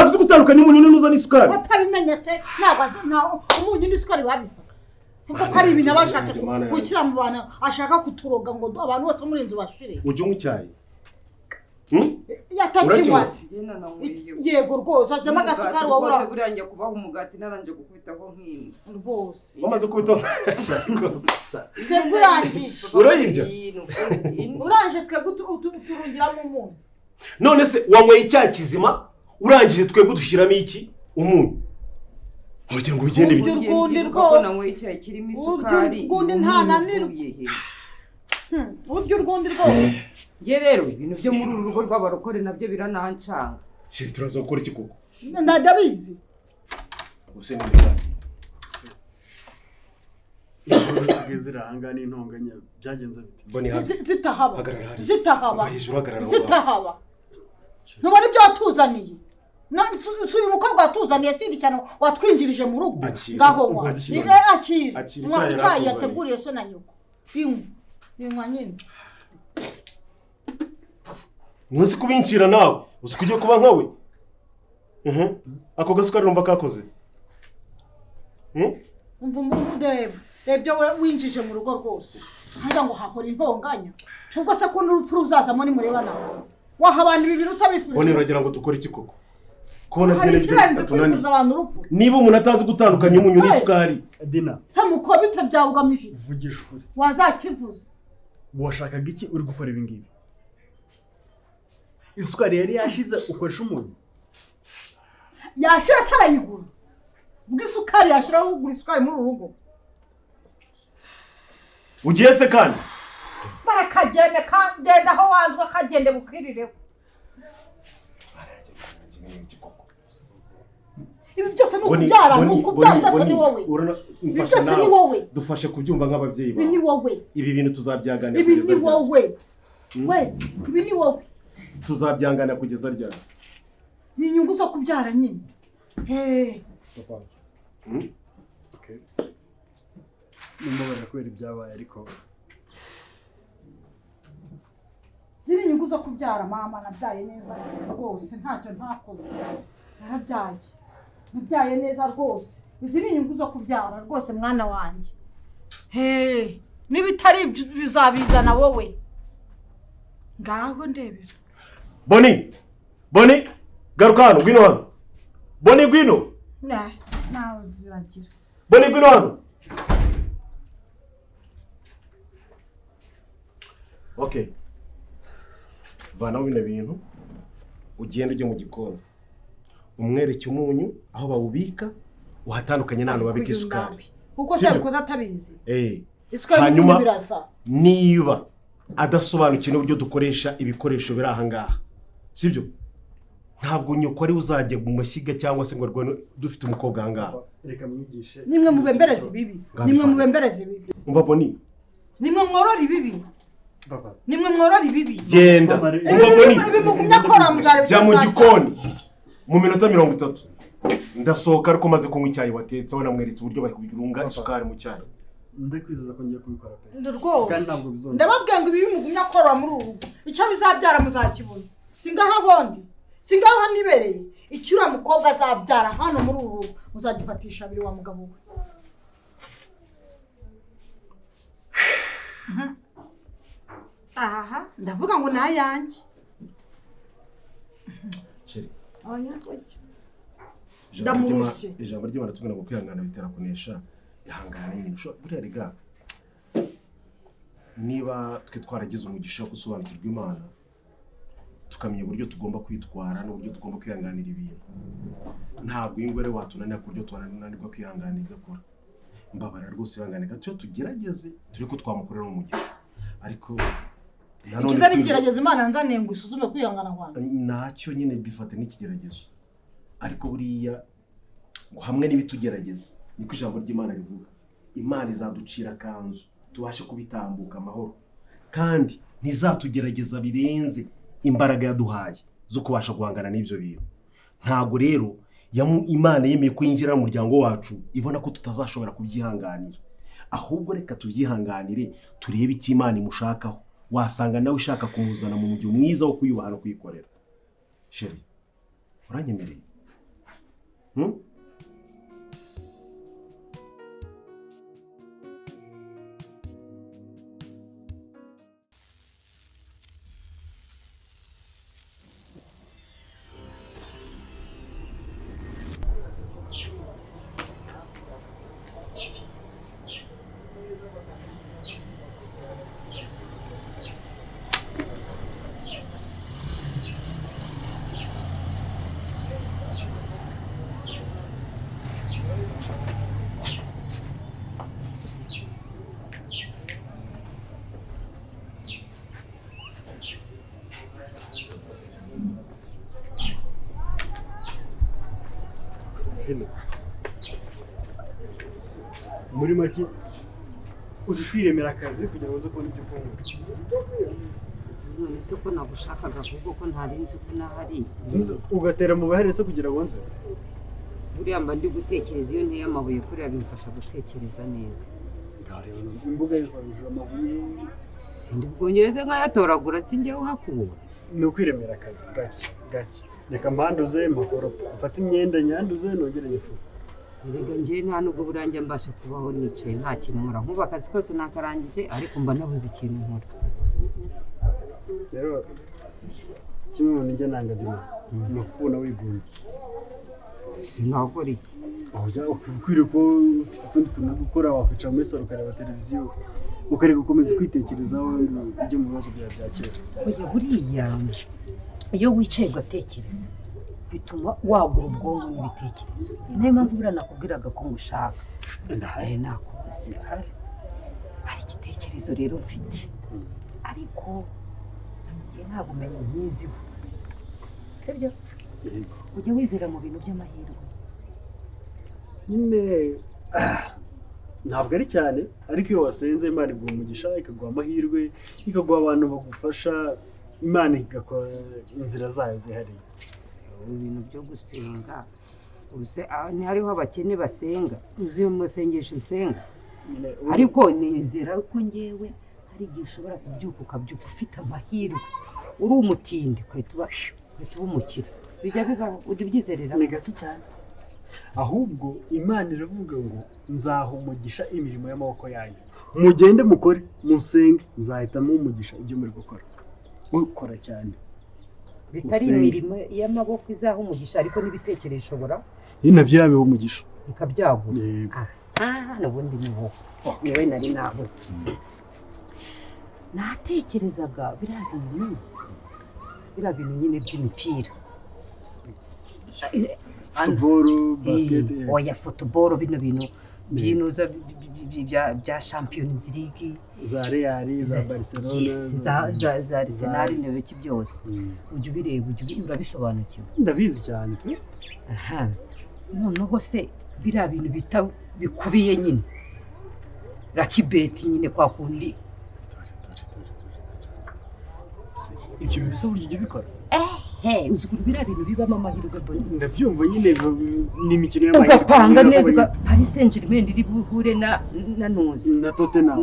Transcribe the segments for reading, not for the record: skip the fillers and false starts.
Ntabwo uzi gutandukanya umunyu n'uza n'isukari. Watabimenye se? Ntabwo azi, nta umunyu n'isukari babisa, kuko ko ari ibintu aba ashatse Mana yanjye. gushyira mu bantu, ashaka kuturoga ngo abantu bose muri iyi nzu bashire. Ujya unywa icyayi? Hmm? Yatakinywa. Urakinywa? Se. Njye nananyweyeho. Yego rwose, washyizemo agasukari wowe. Rwose Ura buriya njya kubaha umugati naranje gukubitaho nk'ino. Rwose. Wamaze kubitoza. Twebwe urangije. Urayirya? Urangije, twebwe uturungiramo umunyu. None se wanyweye icyayi kizima, urangije twebwe dushyiramo iki? Umunyu, kugira ngo bigende bite? Urya urwundi rwose. Nanyweye icyayi kirimo Urya isukari. urwundi, Umunyu ntananirwa. uvuye he? Urya urwundi rwose. Njye rero ibintu byo muri uru rugo rw'abarokore nabyo biranancanga. Chéri, turaza gukora iki koko? Ndabizi. Ubuse ni ibyayi. Inkuru zisigaye ziri ahangaha n'intonganya, byagenze bite? Boni, hano. Zitahaba. Hagarara hariya. Zitahaba. Umva hejuru, hagarara aho ngaho. Zitahaba, ntubona ibyo watuzaniye? Si uyu mukobwa watuzaniye, sindi cyane watwinjirije mu rugo. Akira. Ngaho nywa. Akira. Akira. Akira Nywa icyayi icyayi yaratuzaniye. yateguriye so na nyoko. Inywa, inywa nyine. Ntuzi kubincira nawe, uzi ko ugiye kuba nkawe. Ako gasukari numva kakoze. Umva umuntu, reba, reba ibyo we winjije mu rugo rwose. Hajya ngo hahora intonganya, ubwo se ko n'urupfu ruzazamo nimureba nawe waha abantu bibiri Bone, utabifurije. uragira ngo dukore iki koko, kubona Hari byene ikirenze byatunaniye? kwifuriza abantu urupfu? Niba umuntu atazi gutandukanya umunyu Hey. n'isukari. Dina. Se muko bite byawe, ugamije iki? Vugisha ukuri. Wazakivuze. Washakaga iki uri gukora ibi ngibi? Isukari yari yashize, ukoresha umunyu? Yashira se arayigura? Ubwo isukari yashiraho, ugura isukari muri uru rugo? Ugiye se kandi? Barakagenda, kagenda aho wanzwe, kagende bukirireho. Ibi byose ni Boni, ukubyara, ni Boni, ukubyara. Boni, Byose Boni, ni wowe. Ibi mfasha byose ni nawe. wowe. Dufashe kubyumva nk'ababyeyi Ibi ni bawe. wowe. Ibi bintu tuzabyanganira Ibi kugeza ni ryari? wowe we, ibi ni wowe. Tuzabyanganira kugeza ryari? Ni inyungu zo kubyara nyine. Hey. Papa. Hmm? Okay. Mumbabarira kubera ibyabaye, ariko Ziri inyungu zo kubyara. Mama, nabyaye neza rwose, ntacyo ntakoze, narabyaye, nabyaye neza rwose. Izi ni inyungu zo kubyara rwose, mwana wanjye. Hey, niba itari ibyo bizabizana wowe, ngaho ndebera. Boni, Boni, garuka hano, ngwino hano. Boni, ngwino. Na nawe ziragira. Boni, ngwino hano. Okay, vanaho bino bintu, ugende ujye mu gikoni, umwereke umunyu aho bawubika, uhatandukanye n'ahantu babika isukari. Kuko se Sibyo? yabikoze atabizi? Eh. Isukari Hanyuma n'umunyu birasa. niba adasobanukiwe n'uburyo dukoresha ibikoresho biri aha ngaha, sibyo, ntabwo nyoko ari uzajya mu mashyiga cyangwa se ngo arwane dufite umukobwa aha ngaha. Reka mwigishe. Nimwe mubembereza ibibi. Ngaho Nimwe bifate. mubembereza ibibi. Umva Boni. Nimwe mworora ibibi. Papa. Nimwe mworora ibibi. Genda. Mama, Umva Boni. Ibi mugumya akora muzareba. Jya mu gikoni, mu minota 30 ndasohoka, ariko maze kunywa icyayi watetse, wanamweretse uburyo bakirunga isukari mu cyayi. Ndakwizeza ko ngiye kubikora pe. Rwose. Kandi ntabwo bizongera. Ndababwira ngo ibibi mugumya korora muri uru rugo, icyo bizabyara muzakibona. Singaho ahondi, singaho nibereye, icyo uriya mukobwa azabyara hano muri uru rugo muzagifatisha abiri, wa mugabo we. Aha ndavuga ngo ni ayanjye. Chéri, Oya, oya. ijambo Ndamurushye. Ijambo ry'Imana tubwira ngo kwihangana bitera kunesha. Ihangane nyine. Buriya rega niba twe twaragize umugisha wo gusobanukirwa Imana, tukamenya uburyo tugomba kwitwara n'uburyo tugomba kwihanganira ibintu, ntabwo uyu nguyu ari watunanira ku buryo twananirwa kwihanganira ibyo akora. Mbabara rwose, ihangane gato, tugerageze turebe ko twamukorera umugisha, ariko nanone Ikiza ari ikigeragezo Imana yanzaniye ngo isuzume kwihangana kwanjye. Nacyo nyine bifate nk'ikigeragezo, ariko buriya ngo hamwe n'ibitugerageza, niko ijambo ry'Imana rivuga, Imana izaducira akanzu tubashe kubitambuka amahoro, kandi ntizatugerageza birenze imbaraga yaduhaye zo kubasha guhangana n'ibyo bintu. Ntabwo rero Imana yemeye ko yinjira mu muryango wacu ibona ko tutazashobora kubyihanganira. Ahubwo reka tubyihanganire, turebe icyo Imana imushakaho. Wasanga nawe ishaka kumuzana mu mujyo mwiza wo kuyubaha no kuyikorera. Chéri, uranyemereye? Hmm? Muri make uri kwiremera akazi kugira ngo uze kubona ibyo ufungura. None se ko nagushakaga ahubwo ko ntari nzi ko nahari? Ugatera mu bahari se kugira ngo nze? Buriya mba ndi gutekereza, iyo nteye amabuye kuriya bimfasha gutekereza neza. Imbuga yose yujuje amabuye. Sindi bwongereze nkayatoragura, sinjye uhakura. Ni ukwiremera akazi gake gake. Reka mpanduze mpakoropa, mfate imyenda nyanduze nongere nyifuke. Erega njyewe nta nubwo buranjye mbasha kubaho nicaye nta kintu nkora. Nkubu akazi kose nakarangije ariko mba nabuze ikintu nkora. Rero kimwe mu njye nanga dima ni ukubona wigunze. Sinakora iki? Ukwiriye kuba ufite utundi tuntu gukora, wakwicara muri salo ukareba televiziyo, ukareka gukomeza kwitekerezaho ibyo mu bibazo byawe bya kera. Oya, buriya iyo wicaye ugatekereza bituma wagura ubwonko n'ibitekerezo. Niyo mpamvu buriya nakubwiraga ko ngushaka. Ndahari. Nakubuze. Hari igitekerezo rero mfite, ariko njye nta bumenyi nkiziho. Sibyo? Ujya wizera mu bintu by'amahirwe? Nyine ntabwo ari cyane, ariko iyo wasenze Imana iguha umugisha, ikaguha amahirwe, ikaguha abantu bagufasha, Imana igakora inzira zayo zihariye. Ibintu byo gusenga, ntihariho abakene basenga, uzi umusengesho nsenga, ariko nizera ko ngewe hari igihe ushobora kubyuka ukabyuka ufite amahirwe, uri umutindi ugahita uba umukire. Bijya bibaho, ujya ubyizerera? Ni gake cyane. Ahubwo Imana iravuga ngo nzaha umugisha imirimo y'amaboko yanyu, mugende mukore musenge, nzahitamo umugisha ibyo muri gukora. Ukora cyane bitari imirimo y'amaboko izaha umugisha, ariko n'ibitekerezo ishobora nabyo yabiha umugisha bikabyagura. N'ubundi ni wowe niwe nari nabuze. Natekerezaga biriya bintu nyine by'imipira, football, basket, oya football, bino bintu byinuza bya Champions League, za Real, za Barcelona, za Arsenal n'ibiki byose. Ujya ubireba, urabisobanukiwe? Ndabizi cyane pe. Aha, noneho se biriya bintu bita bikubiye nyine rakibeti nyine kwa kundi ibyo bintu burya ujya ubikora? Uzi ukuntu biriya bintu bibamo amahirwe mbona. Ndabyumva nyine, ni imikino y'amahirwe. Ugapanga neza, Paris Saint-Germain iri buhure na Nuzi na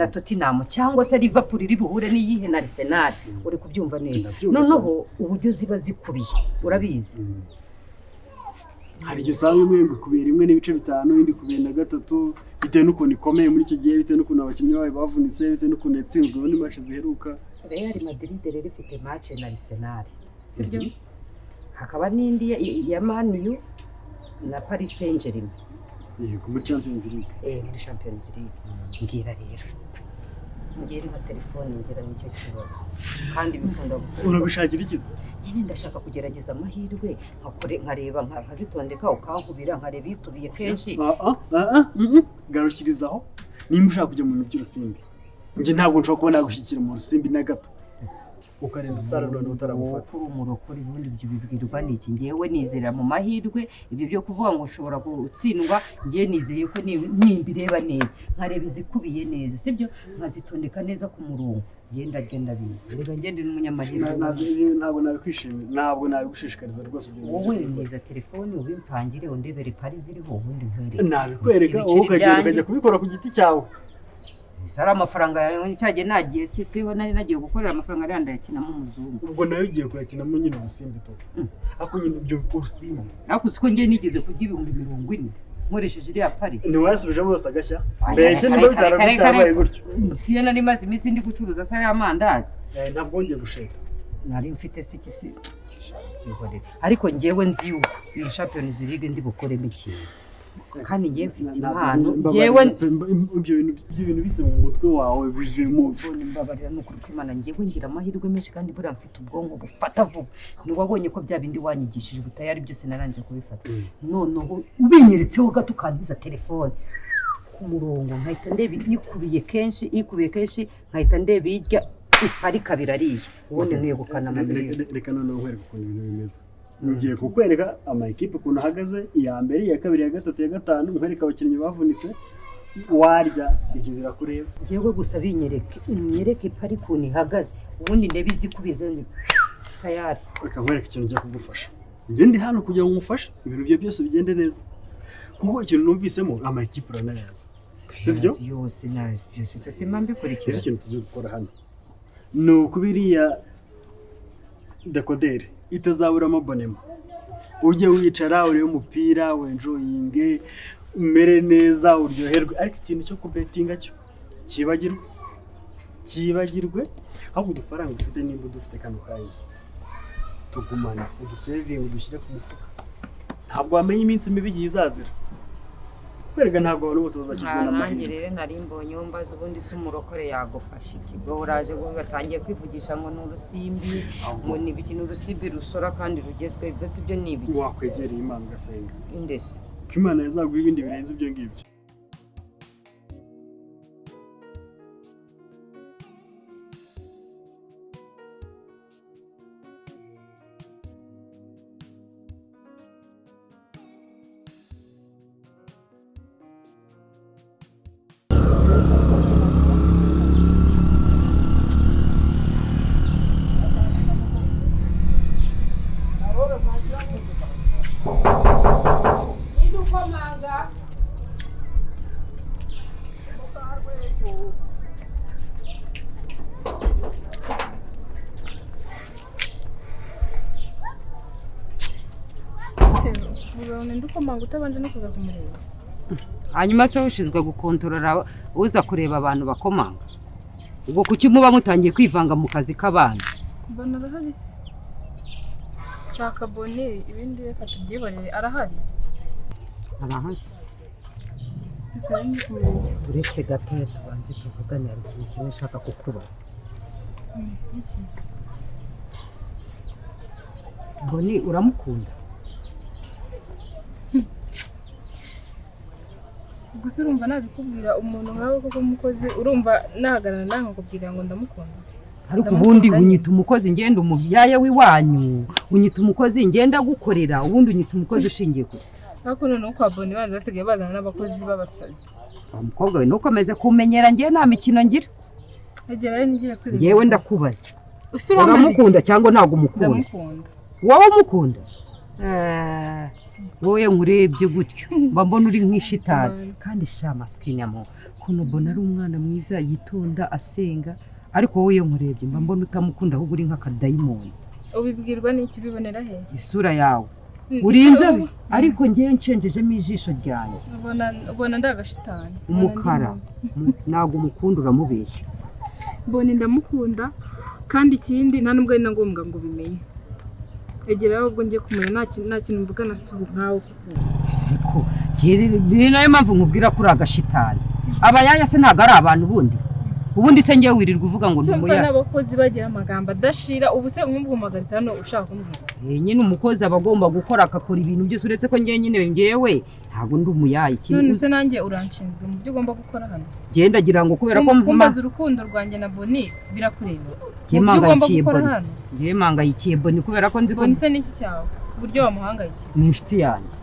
Tottenham, cyangwa se Liverpool iri buhure n'iyihe na Arsenal. Uri kubyumva neza? Noneho uburyo ziba zikubiye urabizi. Hari igihe usanga imwe ikubiye 1.5, indi ikubiye na 3, bitewe n'ukuntu ikomeye muri icyo gihe, bitewe n'ukuntu abakinnyi bayo bavunitse, bitewe n'ukuntu yatsinzwe muri match ziheruka. Real Madrid rero ifite match na Arsenal, sibyo? Hakaba n'indi ya Man U na Paris Saint-Germain. Yego, muri Champions League. Muri Champions League. Mbwira rero, ngiye nka telefone ngira nicyo kibazo, kandi bikunda gukora. Urabishakira iki se? Nyine ndashaka kugerageza amahirwe, nkareba nkazitondeka, ukankubira nkareba ikubiye kenshi. Garukirizaho nimba ushaka kujya mu bintu by'urusimbi. Njye ntabwo nshobora kuba nagushyikira mu rusimbi na gato. Ukareba usara none utaragufata. Uri umurokore, ubundi ibyo bibwirwa n'iki? Ngewe nizera mu mahirwe, ibyo byo kuvuga ngo ushobora gutsindwa, ngewe nizeye ko nimbireba neza, nkareba izikubiye neza, sibyo? Nkazitondeka neza ku murongo. Ngenda genda bizi. Reka ngende n'umunyamahirwe. Ntabwo nabikwishimira, ntabwo nabigushishikariza rwose ibyo. Wowe niza telefone ubimpangire, undebere pari ziriho, ubundi nkwereke. Nabikwereka, wowe ukagenda ukajya kubikora ku giti cyawe. Ese ari amafaranga yawe cyagiye nagiye si siho nari nagiye gukorera amafaranga ariya ndayakinamo umuzungu. Ubwo nayo ugiye kuyakinamo nyine urusimbi tu. Ariko nyine ibyo urusimbi. Ariko uzi ko njye nigeze kurya 40,000 nkoresheje iriya pari. Ntiwayasubijemo yose agashya? Mbese niba bitarabaye gutyo. Siyo nari maze iminsi ndi gucuruza se ariya mandazi. Ntabwo wongeye gusheta. Nari mfite si iki ariko njyewe nzi yuko iyi Champions League ndi bukoremo ikintu. Kandi njyewe mfite impano njyewe ibyo bintu bise mu mutwe wawe bivemo. Mbabarira ni ukuri kw'Imana njyewe ngira amahirwe menshi kandi buriya mfite ubwonko bufata vuba. Ntiwabonye ko bya bindi wanyigishije ubutayari byose narangije kubifata. Noneho ubinyeretseho gato ukantiza telefone ku murongo nkahita ndeba ikubiye kenshi nkahita ndeba ijya iparika birariye ubundi nkegukana amamiliyoni. Reka noneho nkwereke ukuntu ibintu bimeze. Ngiye kukwereka ama ekipe ukuntu ahagaze, iya mbere, iya kabiri, iya gatatu, iya gatanu, nkwereka abakinnyi bavunitse, warya ibyo birakureba. Yewe gusa binyereke, unyereke pari ukuntu ihagaze, ubundi ndebe izikubize tayari. Reka nkwereke ikintu ngiye kugufasha. Njye ndi hano kugira ngo ngufashe ibintu byawe byose bigende neza. Kuko ikintu numvisemo ama ekipe uranayazi. Sibyo? Yose na byose se simba mbikurikira. Rero ikintu tugiye gukora hano ni ukubiriya dekoderi itazaburamo abonema, ujye wicara urebe umupira wenjoyinge umere neza uryoherwe, ariko ikintu cyo kubetinga cyo cyibagirwe. Ahubwo udufaranga ufite nimba udufite kano kanya tugumane, udusevinge, udushyire ku mufuka. Ntabwo wamenya iminsi mibi igihe izazira. Kwerega ntabwo abantu bose bazakizwa n'amahirwe. Nanjye rero nari mbonye umbaza ubundi se umurokore yagufasha iki? Ubwo uraje batangiye kwivugisha ngo ni urusimbi, ngo ni ibiki, ni urusimbi rusora kandi rugezweho, ibyo si byo ni ibiki? Wakwegereye Imana ugasenga. Indese. Ko Imana yazaguha ibindi birenze ibyo ngibyo. Utabanje no kuza kumureba. Hanyuma se ushinzwe gukontorora uza kureba abantu bakomanga, ubwo kuki muba mutangiye kwivanga mu kazi k'abandi? Mbona arahari se? Nshaka Boni, ibindi reka tubyihorere. Arahari? Arahari. Uretse gatoya tubanze tuvugane, hari ikintu kimwe nshaka kukubaza. Iki? Boni uramukunda? Gusa urumva nabikubwira umuntu nkawe koko mukozi, urumva nahagarara nawe nkakubwira ngo ndamukunda. Ariko ubundi unyita umukozi ngenda umubyaye w'iwanyu, unyita umukozi ngenda gukorera, ubundi unyita umukozi ushingiye kure. Ariko noneho kwa Boni banza basigaye bazana n'abakozi b'abasazi. Umukobwa we ntukomeze kumenyera, ngewe nta mikino ngira. Ngewe ndakubaza, uramukunda cyangwa ntabwo umukunda? Ndamukunda. Wowe umukunda? Wowe nkurebye gutyo mba mbona uri nk'ishitani. Kandi sha masikini ya muntu, ukuntu mbona ari umwana mwiza yitonda asenga, ariko wowe iyo nkurebye mba mbona utamukunda ahubwo uri nk'akadayimoni. Ubibwirwa n'iki? Bibonera he? Isura yawe uri inzobe, ariko ngewe nshenjejemo ijisho ryanjye ubona ndagashitani umukara. Ntabwo umukunda, uramubeshya. Mbona ndamukunda, kandi ikindi nta nubwo ari na ngombwa ngo ubimenye. Egera ubwo ngiye kumenya nta kintu mvuga na si ubu nkawe. Ariko ni nayo mpamvu nkubwira ko uri agashitani. Abayaya se ntabwo ari abantu ubundi? Ubundi se ngewe wirirwa uvuga ngo ndumuya. N'abakozi bagira amagambo adashira, ubu se umwumvumagaritse hano ushaka kumbwira. Nyine umukozi aba agomba gukora akakora ibintu byose, uretse ko ngewe nyine ngewe ntabwo ndi umuyayi. None se nanjye uranshinzwe mu byo ugomba gukora hano? Genda gira ngo kubera ko kumbaza urukundo rwanjye na Boni birakureba. Ngewe mpangayikiye Boni kubera ko nzi ko Boni se n'iki cyawe ku buryo wamuhangayikiye? Ni inshuti yanjye.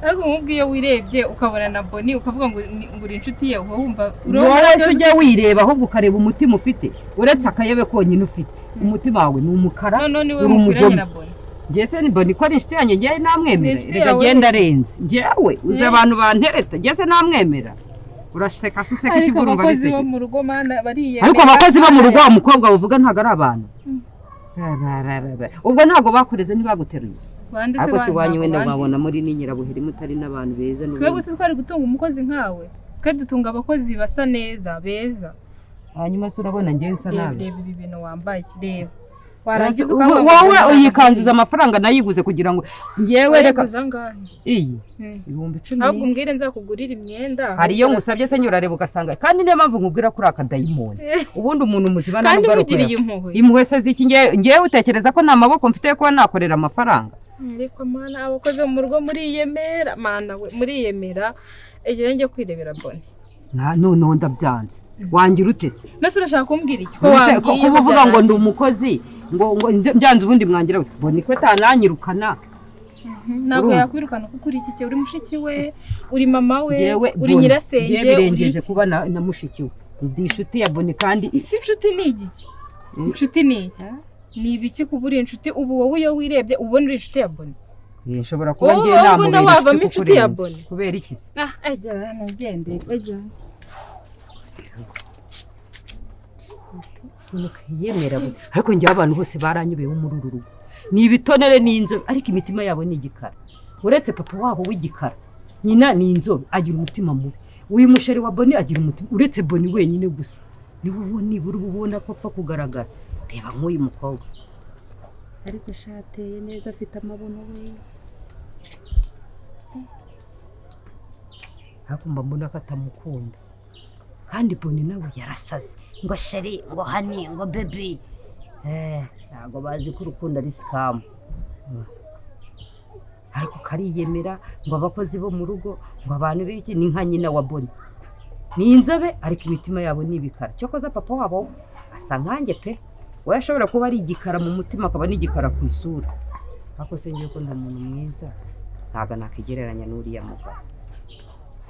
Ariko nk'ubwo iyo wirebye ukabona na Boni ukavuga ngo uri inshuti ye, uba wumva wowe se ujya wireba ahubwo ukareba umutima ufite, uretse akayebe konyine ufite. Umutima wawe ni umukara, uri umugome. Njye se ni Boni ko ari inshuti yanjye, ngewe namwemera? Reka genda arenze. Njyewe uzi abantu bantereta, njye se namwemera? Uraseka se useka iki? Ariko Ubwo urumva abakozi bo biseke. mu rugo, mana, bariyemera. Ariko abakozi bo mu rugo, wa mukobwa uvuga, ntabwo ari abantu. Ba, ba, ba, ba, ba. Ubwo ntabwo bakureze, ntibaguteruye. Bande se? Ariko si iwanyu ntabwo wenda bandi. mwabona muri ni nyirabuheri, mutari n'abantu beza Twebwe n'ubundi. se twari gutunga umukozi nkawe? Twe dutunga abakozi basa neza, beza. Hanyuma se urabona njye nsa Reba, nabi? reba ibi bintu wambaye, reba, warangiza Wowe ukavuga ngo wowe iyi kanzu uzi amafaranga nayiguze kugira ngo ngewe reka Wayiguze angahe? Iyi 10,000. Ahubwo umbwire nzakugurira imyenda. Hari iyo ngusabye se, urareba ugasanga, kandi niyo mpamvu nkubwira ko uri akadayimoni. Ubundi umuntu muzima nta Kandi nubwo ari nkugiriye ukureba. impuhwe. Impuhwe se ziki? Ngewe utekereza ko nta maboko mfite yo kuba nakorera amafaranga? Ariko mana, abakozi bo mu rugo muriyemera, mana we, muriyemera. Egera njye kwirebera Boni. Noneho ndabyanze, wangira ute se? Nese urashaka kumbwira iki ko Mbese wambwiye kuba uvuga ngo byarangiye? ndi umukozi, ngo byanze, ubundi mwangira gute? Boni ko atananyirukana. Ntabwo Urumva? yakwirukana kuko uri iki? Uri mushiki we, uri mama we, Njyewe uri Boni, nyirasenge, njyewe uri birengeje iki? kuba na mushiki we, ndi inshuti ya Boni kandi. Isi, inshuti ni igiki? Inshuti ni iki? Ni ibiki kuba uri inshuti? Ubu wowe iyo wirebye ubona uri inshuti ya Boni? Nshobora kuba Wowe ngiye ubona namubera wavamo inshuti inshuti ya kukurenza. Boni. Kubera iki se? Ah, egera hano, ugende, egera. Yemera gusa. Ariko njyewe abantu bose baranyobeye muri uru rugo, ni ibitonere, ni inzobe, ariko imitima yabo ni igikara, uretse papa wabo w'igikara. Nyina ni inzobe, agira umutima mubi. Uyu musheri wa Boni agira umutima, uretse Boni wenyine gusa niwe ubona nibura uba ubona ko apfa kugaragara. Reba nk'uyu mukobwa, ariko shateye neza, afite amabuno we, ariko mba mbona ko atamukunda. Kandi Boni nawe yarasaze, ngo chéri, ngo honey, ngo baby. Ntabwo bazi ko urukundo ari scam. Ariko kariyemera ngo abakozi bo mu rugo, ngo abantu b'iki, ni nka nyina wa Boni, ni inzobe, ariko imitima yabo ni ibikara. Cyokoza papa wabo asa nkanjye pe, we ashobora kuba ari igikara mu mutima, akaba n'igikara ku isura. Ariko se ngiye ko ndi umuntu mwiza, ntabwo nakigereranya n'uriya mugabo.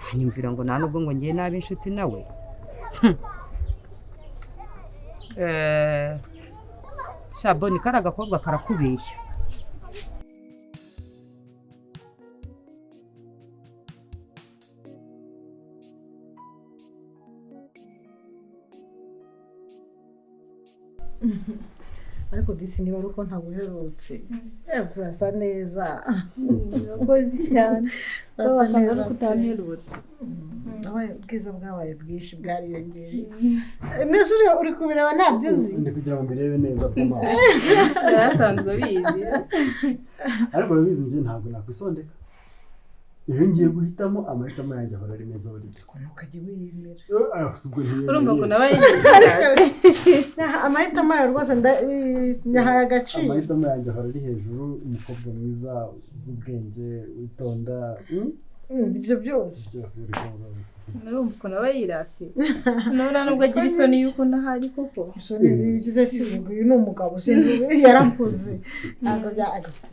Ntanyumvira ngo nta nubwo ngo ngiye nabi inshuti nawe. Sha Boni, kari agakobwa karakubeshya. Ariko disi, niba ari uko ntaguherutse, yego, urasa neza. Urakoze cyane. Urasa Wasanga neza ari uko utamperutse. Nawe ubwiza bwabaye bwinshi, bwariyongereye. Nese uri kubireba, ntabyo uzi? Ndi kugira ngo mbirebe neza poma. Yari asanzwe abizi. Ariko urabizi, njye ntabwo nakwisondeka. Iyo ngiye guhitamo, amahitamo yanjye ahora ari meza buri gihe. Ukuntu ukajya wiyemera. Ah, si ubwo ntiyemeye. Urumva ukuntu aba Amahitamo yawe rwose nyahaye agaciro. Amahitamo yanjye ahora ari hejuru: umukobwa mwiza, uzi ubwenge, witonda. Ibyo byose. Byose biri kumva. Urumva ukuntu aba yirasi nawe, nta nubwo agira isoni y'uko ntahari koko. Isoni zigize si uyu ni umugabo se, yarakuze, ntabwo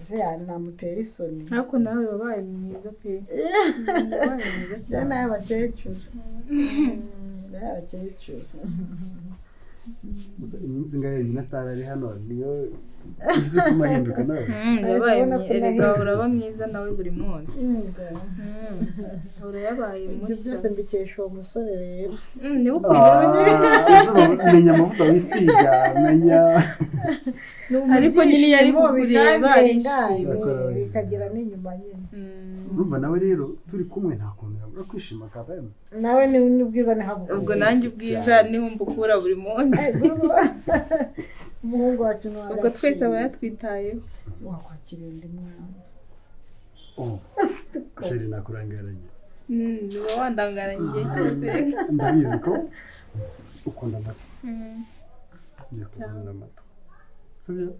se namutera isoni. Ariko nawe wabaye mwiza pe, wabaye mwiza Njye cyane. n'ay'abakecuru, n'ay'abakecuru. Gusa iminsi ingahe yonyine atari ari hano niyo izi ituma ahinduka nawe. Yabaye Urabona ko erega nahindutse. uraba mwiza nawe buri munsi. Uhora yabaye Ibyo mushya. byose mbikesha uwo musore rero. Niwe ukwiriye. Ah, izuba, menya amavuta wisiga, menya. Ariko nyine iyo ari Ibyishimo kukureba, bikandenga, arishima. bikagera n'inyuma nyine. Urumva nawe rero turi kumwe nta kuntu yabura kwishima kavemo. Nawe ni ubwiza ni hagufi. Ubwo nanjye ubwiza niho mbukura buri munsi. Umuhungu wacu ni Ubwo twese aba yatwitayeho. Wakwakira undi mwana. Oh, chéri, nakurangaranye. Uba wandangaranye igihe cyose. Ndabizi ko ukunda amata, ngiye kuzanira amata, sibyo?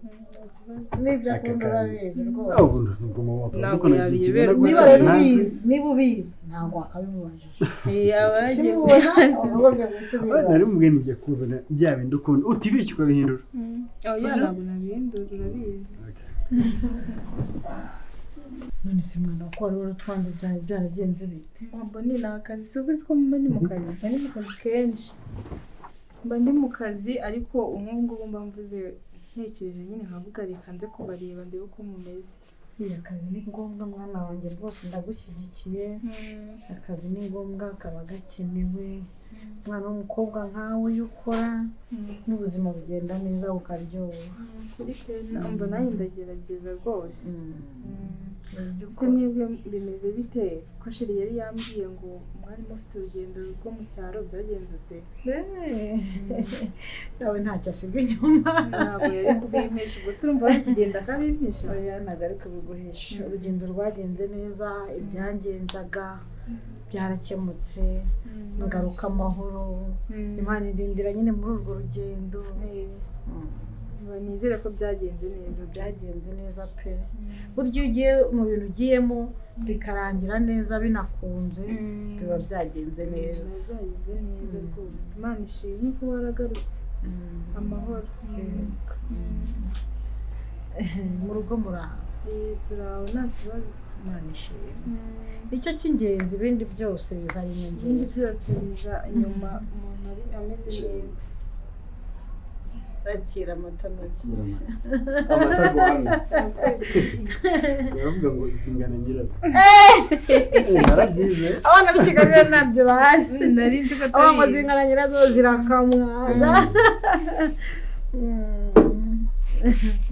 N'ibyo akunda urabizi rwose. Ubu ndasubwa mu moto. Ntabwo yabiyoberwa. Niba rero ubizi, niba ubizi, ntabwo wakabimubajije. Yaba yagiye Simubona ugombye guhita ubizi. Nari mubwiye ngiye kuzana bya bindi ukunda, utibeshye ukabihindura. Oya, ntabwo nabihindura, urabizi. None se mwana, ko wari waratwanze, byari byaragenze bite? Mbona ni akazi, si uzi ko mba ndi mu kazi, mba ndi mu kazi kenshi, mba ndi mu kazi. Ariko ubu ngubu mba mvuze, ntekereje nyine nkavuga reka nze kubareba ndebe uko mumeze. Akazi ni ngombwa mwana wanjye, rwose ndagushyigikiye. Akazi ni ngombwa, kaba gakenewe. Umwana w'umukobwa nkawe iyo ukora n'ubuzima bugenda neza, bukaryoha. Kuri pe, umva, nanjye ndagerageza rwose. Ibyo Ese ukora. Mwebwe bimeze bite, ko chéri yari yambwiye ngo mwari mufite urugendo rwo mu cyaro, byagenze ute? Nawe ntacyo asiga inyuma. Ntabwo yari kubimpisha, ubwo se urumva bari kugenda akabimpisha? Oya, ntabwo ari kubiguhisha. Urugendo rwagenze neza, ibyangenzaga byarakemutse, ngaruka amahoro. Imana irindira nyine muri urwo rugendo. Nizere ko byagenze neza. Byagenze neza pe. Burya iyo ugiye mu bintu ugiyemo bikarangira neza, binakunze, biba byagenze neza. Biba byagenze neza rwose. Imana ishimwe ko waragarutse amahoro. Yego. Mu rugo muraho? Turaho, nta kibazo. Imana ishimwe, nicyo cy'ingenzi, ibindi byose biza ari Ibindi inyongera. byose biza nyuma, umuntu ari ameze neza. Akira amata make. Amata guhamya, baravuga ngo zingana nyirazo, narabyize. Abana b'i Kigali rero ntabyo bazi. Nari nzi ko Abana ngo atabizi. zingana nyirazo zirakamwa.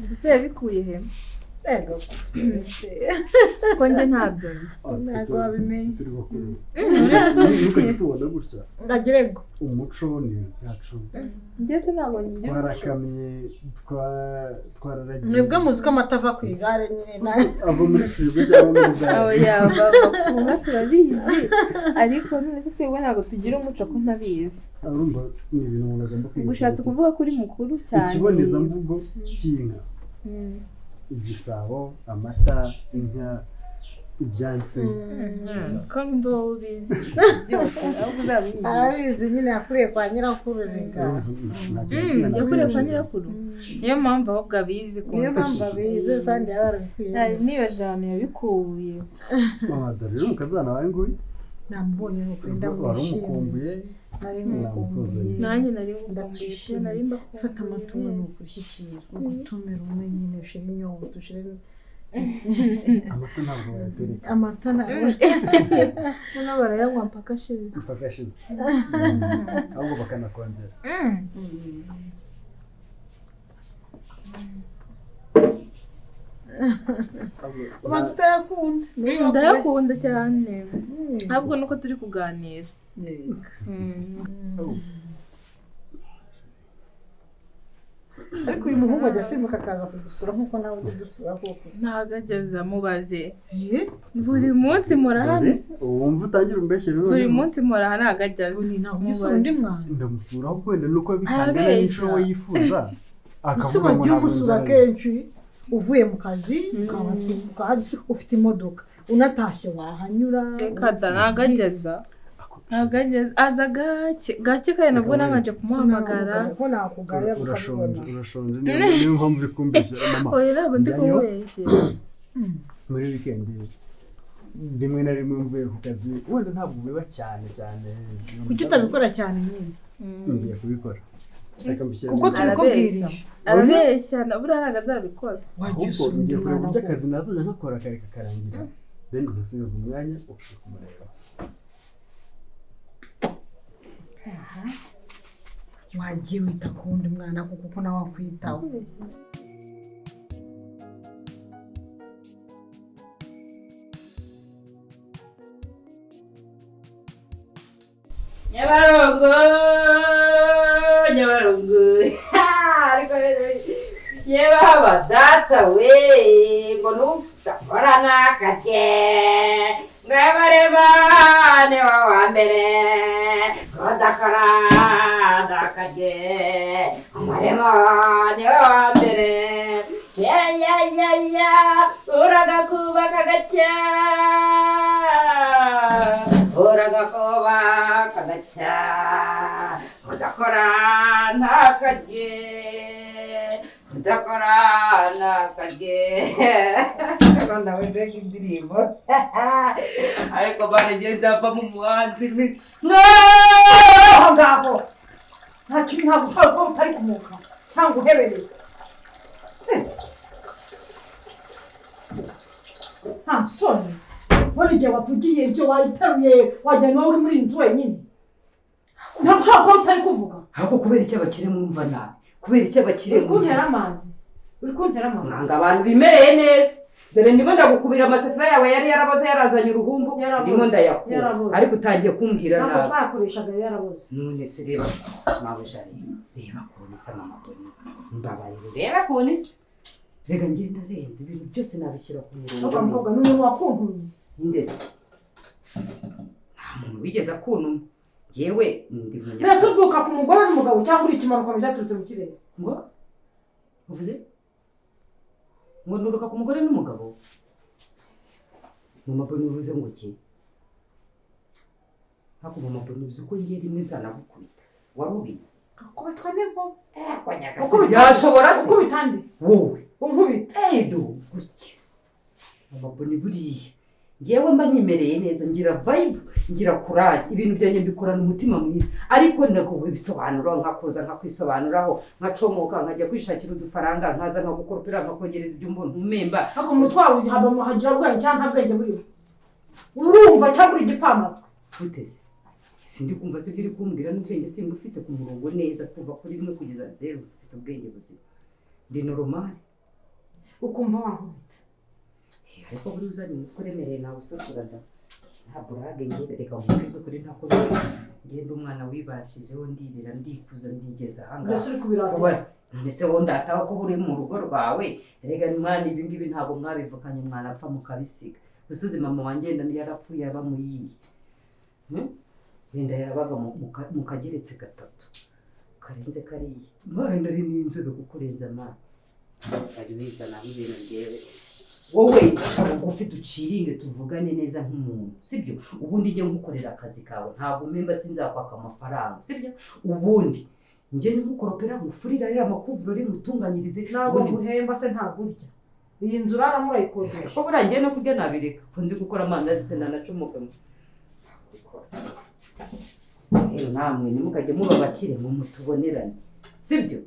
Ubuse yabikuye he? Yego. Ko njye ntabyo nzi. Ntabwo wabimenya. Turi bakuru, ntukajye tubona gutya. Ngagire ngo Umuco ni ibintu byacu. Njye se ntabwo ngira umuco. Twarakamye, twararagiye. Mwebwe muzi ko amata ava ku igare nyine Ava muri firigo cyangwa muri Abo gare. yaba bakunga turabizi, ariko none se twebwe ntabwo tugira umuco, ko ntabizi? Urumva, ni ibintu umuntu agomba kwiga. Ubwo ushatse kuvuga ko uri mukuru cyane. Ikibonezamvugo cy'inka, igisabo, amata, inka, ibyansi. Ko numva wowe ubizi byose, ahubwo uzabinyibwira. Arabizi nyine, yakuriye kwa nyirakuru rega. Nta kintu kimwe Yakuriye kwa nakwiyemeje. nyirakuru, niyo mpamvu ahubwo abizi. Niyo mpamvu abizi kandi yaba yarabikwiye. Nari nibaje ahantu yabikuye. Mama, dore rero umukazana wawe nguyu. Namubonye, ni ukuri Wari ndamwishimiye. umukumbuye. Nari Namukuzaniye. mukumbuye. Nanjye nari ngukumbuye pe. Ndakwishimiye. Nari mbakumbuye. Fata amatungo, ni ukushyikira ugutumira umwe nyine, ushire inyota, ushire Amata ntabwo bayatereka. Amata nawe. Noneho barayanywa mpaka ashize. Mpaka ashize, ahubwo bakanakongera. Ubanza utayakunda. Ndayakunda cyane, ahubwo nuko turi kuganira. Yego. Ariko uyu muhungu ajya asimbuka akaza kugusura nk'uko nawe ujya udusura koko? Ntabwo ageze, amubaze. Eh? Buri munsi mpora hano. Wumva utangira umbeshyere Buri noneho. munsi mpora hano, ntabwo ajyaze. Ubu ntabwo ujya usura undi mwana? Ndamusura, ahubwo wenda nuko bitangana Arabeshya. n'inshuro we yifuza, Ese akavuga ngo wagiye ntabwo umusura nzajya. kenshi, uvuye mu kazi ukahasimbuka, ufite imodoka, unatashye wahanyura. Reka da, ntabwo ageza, ntabwo ageza, aza gake gake, kandi nabwo nabanje kumuhamagara. Ko nakugaya Urashonje. ukabibona. Urashonje, niyo mpamvu uri kumbeshyera mama. Oya, ntabwo ndi Njyayo. kumubeshyera. Muri wikendi rimwe na rimwe mvuye ku kazi, wenda ntabwo biba cyane cyane. Kuki utabikora cyane nyine? Ngiye kubikora, reka mbishyire Kuko tubikubwirije. Arabeshya, na buriya ntabwo azabikora. Wagiye Ahubwo usura undi ngiye kureba mwana uburyo koko. akazi nazajya nkakora kare kakarangira, then nkasigaza umwanya ukajya kumureba. Wagiye wita ku wundi mwana kuko kuko nawe akwitaho. Nyabarongo, Nyabarongo, ariko yebaba data we, ngo nudakora n'akake ngabareba ni wowe wa mbere kudakora n'akake, umurimo ni wowe wa mbere, ya ya ya ya, uragakuba kagacya, uragakuba kagacya, udakora ntakarye, udakora ntakarye. Nawe mbega indirimbo, ariko baragiye nzava mu muhanzi ni Aho ngaho nta kintu, ntabwo ushobora kuba utari kumuka cyangwa uhebereye. Nta soni. Ubona igihe wavugiye ibyo wayiteruye wagira niwowe uri muri iyi nzu wenyine. Ntabwo ushobora kuba utari kuvuga. Ahubwo kubera icyo abakire mwumva nabi, kubera icyo abakire Uri kuntera amazi. Uri kuntera amazi. Mwanga abantu bimereye neza. Dore ndimo ndagukubira amasafuriya yawe yari yaraboze yarazanye uruhumbu, ndimo ndayakura. Ariko utangiye kumbwira nabi. Ntabwo twakoreshaga yaraboze. None se reba mabuja, reba ukuntu isa mama Boni. Mbabarira reba ukuntu isa. Reka ngenda renze ibintu byose nabishyira ku murongo. Ntabwo mukobwa ni umuntu wakuntumye. Ndetse nta muntu wigeze akuntuma. Njyewe ndi munyakazi. Mbese uvuka ku mugore n'umugabo cyangwa uri ikimanuka byaturutse mu kirere? Ngo uvuze ngo nduruka ku mugore n'umugabo? Mama Boni uvuze ngo ki? Ariko mama Boni uzi ko ngiye rimwe nzanagukubita. Wari ubizi? Akubitwa n'inkuba. Yashobora se? Ukubita nde? Wowe. Unkubita. Edo gutya. Mama Boni buriya ngewe mba nimereye neza, ngira vibe, ngira courage, ibintu byanjye mbikorana umutima mwiza, ariko ndaguha ibisobanuro nkakoza nkakwisobanuraho, nkacomoka nkajya kwishakira udufaranga, nkaza nkagukoropera, nkakongereza ibyo mbona umemba. Ariko umutwe wawe haba hagira ubwenge cyangwa nta bwenge buriho? Urumva cyangwa uri igipfamatwi? Uteze sindi kumva se ibyo uri kumbwira n'ubwenge simba ufite ku murongo neza, kuva kuri rimwe kugeza zeru ufite ubwenge buzima, ndi normal. Ukumva wankubita. Ariko buri uzanye umutwe uremereye nawe usatura da. Nta burage ngira, reka nkubwize ukuri ntako ngenda umwana wibashijeho ndirera ndikuza ndigeza ahangaha. Mbese uri kubirata? None se wowe ndataho ko uri mu rugo rwawe? Rega mwana ibi ngibi ntabwo mwabivukanye, mwanapfa mukabisiga. Usuzi mama wanjye wenda yarapfuye aba muyiye. Wenda yarabaga mu kageretse gatatu karenze kariya. Wenda ari n'inzobe kukurenza mwana. Ari wizana ibintu ngewe. Wowe ca bugufi duciringe tuvugane neza nk'umuntu, sibyo? Ubundi njye nkukorera akazi kawe, ntabwo mpemba sinzakwaka amafaranga, sibyo? Ubundi njye nkukoropera ngufurira rero amakuvurori ngutunganyirize. Ntabwo nguhemba se ntabwo urya. Iyi nzu uraramo urayikodesha. Ko buriya ngiye no kurya nabireka, ko nzi gukora amandazi se nanacomoka. Rero namwe ntimukajye muba abakire ngo mutubonerane, sibyo?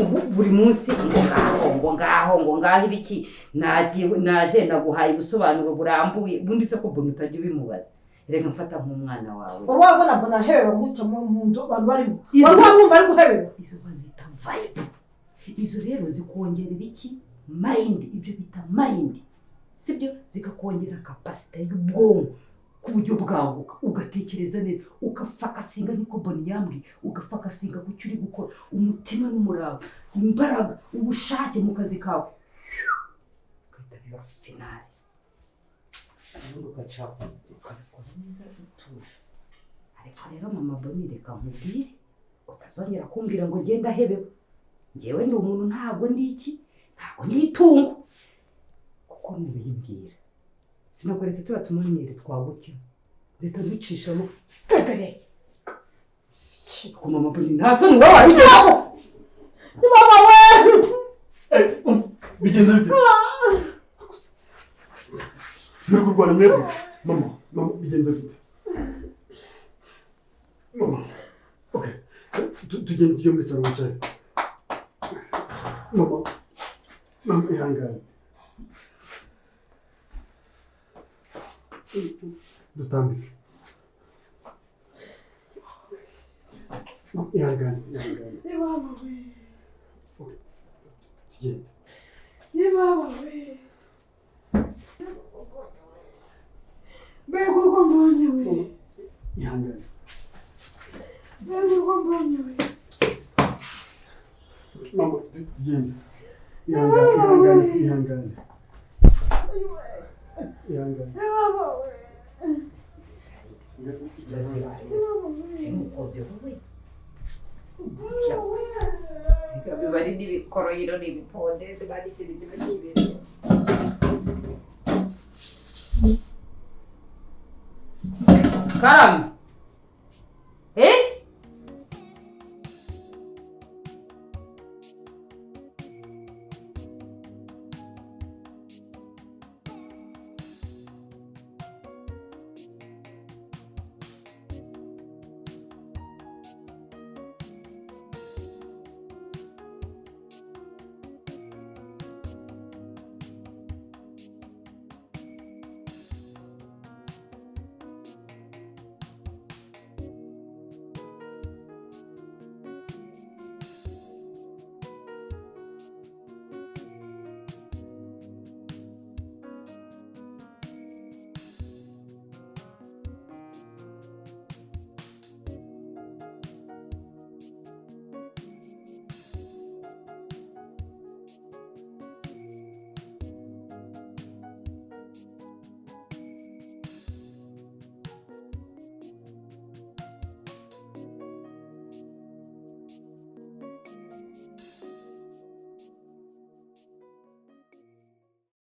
Ubu buri munsi ngo ngaho ngo ngaho ngo ngaho ibiki, naje naguhaye ubusobanuro burambuye, ubundi se ko mbona utajya ubimubaza. Reka mfata nk'umwana wawe. Wari wabona mbona ahebeba gutya mu nzu abantu barimo? Wari wamwumva ari guhebeba? Izo bazita vibe. Izo rero zikongerera iki? Mind, ibyo bita mind, sibyo? Zikakongera capacity y'ubwonko ku buryo bwaguka, ugatekereza neza, ugafakasinga niko Boni yambwiye, ugafakasinga ku cyo uri gukora, umutima n'umurava, imbaraga, ubushake mu kazi kawe, ugahita biba finale. Ubundi ugaca ukabikora neza utuje. Ariko rero mama Boni reka nkubwire, utazongera kumbwira ngo ngende ahebewe. Njyewe ndi umuntu, ntabwo ndi iki, ntabwo ndi itungo, kuko nubimbwira sinakweretse turiya tumenyere twagutya zitaducishamo pepere. Ku mama Boni nta soni wowe wabigeraho. Ni mama we! Bigenze bite? Muri kurwana mwebwe? Mama, mama bigenze bite? Mama, okay. Tugende tujye muri salo wicare. Mama, mama ihangane. Dutambike. Ihangane, ihangane. Ni mama we. Tugende. Ni mama we. Mbega uko mbonye we. Ihangane. Mbega uko mbonye we. Mama, tugende. Ihangane, ihangane, ihangane. Ihangane. Simukoze wowe. Gusa. Reka biba ari n'ibikoroyiro n'ibipondeze bari ikintu kiba kibereye. Karame.